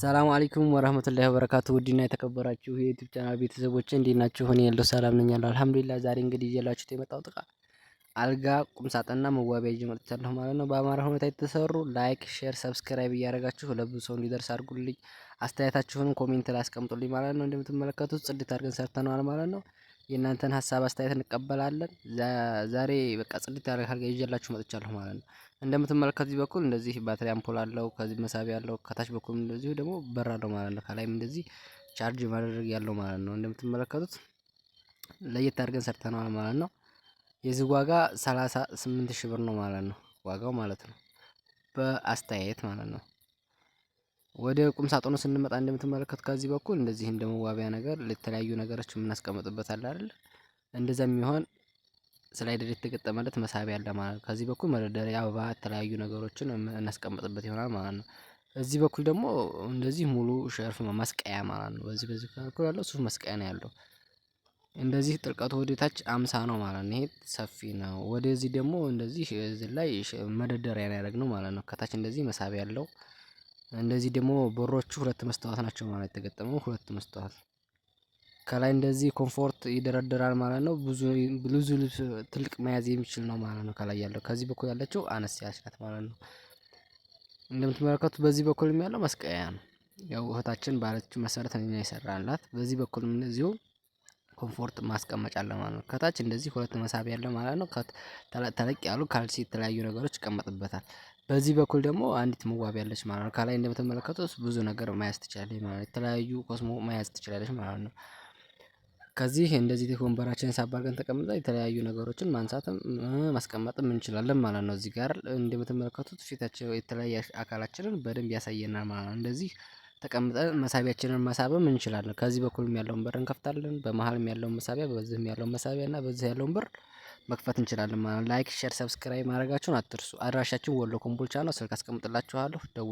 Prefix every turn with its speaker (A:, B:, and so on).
A: ሰላም አለይኩም ወራህመቱላሂ ወበረካቱ። ውድና የተከበራችሁ የ YouTube channel ቤተሰቦች እንዴት ናችሁ? እኔ ያለው ሰላም ነኝ ያለው አልሐምዱሊላህ። ዛሬ እንግዲህ ይዤላችሁ የመጣሁት እቃ አልጋ፣ ቁም ሳጥንና መዋቢያ ይዤ መጥቻለሁ ማለት ነው። በአማረ ሁኔታ የተሰሩ like፣ share፣ subscribe እያደረጋችሁ ለብዙ ሰው እንዲደርስ አድርጉልኝ። አስተያየታችሁንም comment ላይ አስቀምጡልኝ ማለት ነው። እንደምትመለከቱት ጽድት አድርገን ሰርተነዋል ማለት ነው። የእናንተን ሀሳብ አስተያየት እንቀበላለን። ዛሬ በቃ ጽድት ያለ አልጋ ይዤላችሁ መጥቻለሁ ማለት ነው። እንደምትመለከቱት በኩል እንደዚህ ባትሪ አምፖል አለው፣ ከዚህ መሳቢያ አለው፣ ከታች በኩል እንደዚሁ ደግሞ በር አለው ማለት ነው። ከላይም እንደዚህ ቻርጅ ማድረግ ያለው ማለት ነው። እንደምትመለከቱት ለየት አድርገን ሰርተነዋል ማለት ነው። የዚህ ዋጋ 38 ሺህ ብር ነው ማለት ነው። ዋጋው ማለት ነው በአስተያየት ማለት ነው። ወደ ቁም ሳጥኑ ስንመጣ እንደምትመለከቱ ከዚህ በኩል እንደዚህ እንደ መዋቢያ ነገር ለተለያዩ ነገሮች የምናስቀምጥበት አለ አይደል? እንደዛ የሚሆን slider የተገጠመለት መሳቢያ አለ ማለት ነው። ከዚህ በኩል መደርደሪያ፣ አበባ፣ የተለያዩ ነገሮችን እናስቀምጥበት ይሆናል ማለት ነው። እዚህ በኩል ደግሞ እንደዚህ ሙሉ shelf መስቀያ ማለት ነው። በዚህ በኩል ያለው ሱፍ መስቀያ ነው ያለው። እንደዚህ ጥልቀቱ ወደ ታች 50 ነው ማለት ነው። ይሄ ሰፊ ነው። ወደዚህ ደግሞ እንደዚህ እዚህ ላይ መደርደሪያ ነው ያደረግነው ማለት ነው። ከታች እንደዚህ መሳቢያ ያለው እንደዚህ ደግሞ በሮቹ ሁለት መስታወት ናቸው ማለት የተገጠመው ሁለት መስታወት ከላይ እንደዚህ comfort ይደረደራል ማለት ነው። ብዙ ብዙ ልብስ ትልቅ መያዝ የሚችል ነው ማለት ነው። ከላይ ያለው ከዚህ በኩል ያለችው አነስ ያለች ናት ማለት ነው። እንደምትመለከቱት በዚህ በኩል ያለው መስቀያ ነው። ያው እህታችን ባለችው መሰረት እኛ የሰራንላት። በዚህ በኩልም እንደዚሁ comfort ማስቀመጫ አለ ማለት ነው። ከታች እንደዚህ ሁለት መሳቢያ አለ ማለት ነው። ተለቅ ያሉ ካልሲ፣ የተለያዩ ነገሮች ይቀመጥበታል። በዚህ በኩል ደግሞ አንዲት መዋቢያ አለች ማለት ነው። ከላይ እንደምትመለከቱት ብዙ ነገር መያዝ ትችላለች ማለት ነው። የተለያዩ ኮስሞ መያዝ ትችላለች ማለት ነው። ከዚህ እንደዚህ ወንበራችንን ሳብ አድርገን ተቀምጠን የተለያዩ ነገሮችን ማንሳትም ማስቀመጥም እንችላለን ማለት ነው። እዚህ ጋር እንደምትመለከቱት ፊታችን የተለያየ አካላችንን በደንብ ያሳየናል ማለት ነው። እንደዚህ ተቀምጠን መሳቢያችንን መሳብም እንችላለን። ከዚህ በኩልም ያለውን በር እንከፍታለን። በመሀልም ያለውን መሳቢያ፣ በዚህም ያለውን መሳቢያ እና በዚህ ያለውን በር መክፈት እንችላለን ማለት ነው። like፣ share፣ subscribe ማድረጋችሁን አትርሱ። አድራሻችን ወሎ ኮምቦልቻ ነው። ስልክ አስቀምጥላችኋለሁ። ደውሉ።